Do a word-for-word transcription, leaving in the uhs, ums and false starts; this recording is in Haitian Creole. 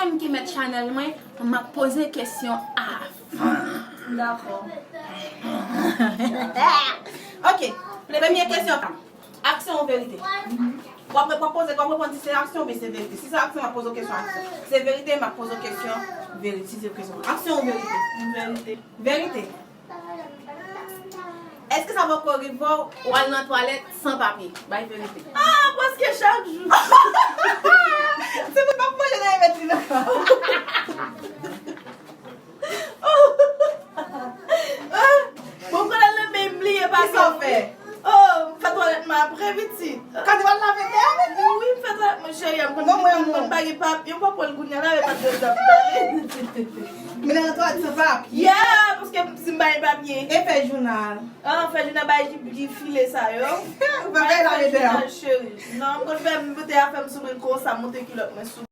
M ki mèt chanèl mwen, m ap poze kesyon avan. Dakò. Ok. Premye kesyon pa m. Aksyon ou verite? W ap, w ap poze, w ap reponn si se aksyon oubyen se verite. Si se aksyon, m ap poze w kesyon aksyon. Si se verite, m ap poze w kesyon verite. Si se kesyon aksyon ou verite? Verite. Verite. Èske sa poko rive w, w al nan twalèt san papye? Bay verite. Ah, prèske chak jou. Se pou m ap manje nan evèt li nan ka. Bon, m pral nan men m bliye pa. Kisa w fè? Oh, m fè twalèt mwen apre pitit. Kadi w al lave dèyè pitit? Wi, m fè twalèt mwen cheri, m konn, non, mwen, m konn pa gen papye, m pa pran l kounye a, lave pa dèyè dam. Men nan twalèt san papye. Yeah, paske si m pa gen papye. E fè jounal. Ah, fè jounal bay ki, ki file sa yo. Ou pa bay lave dèyè. Jounal cheri. Non, m konn fè, m pote afè m sou mwen konsa, monte kilòt mwen sou.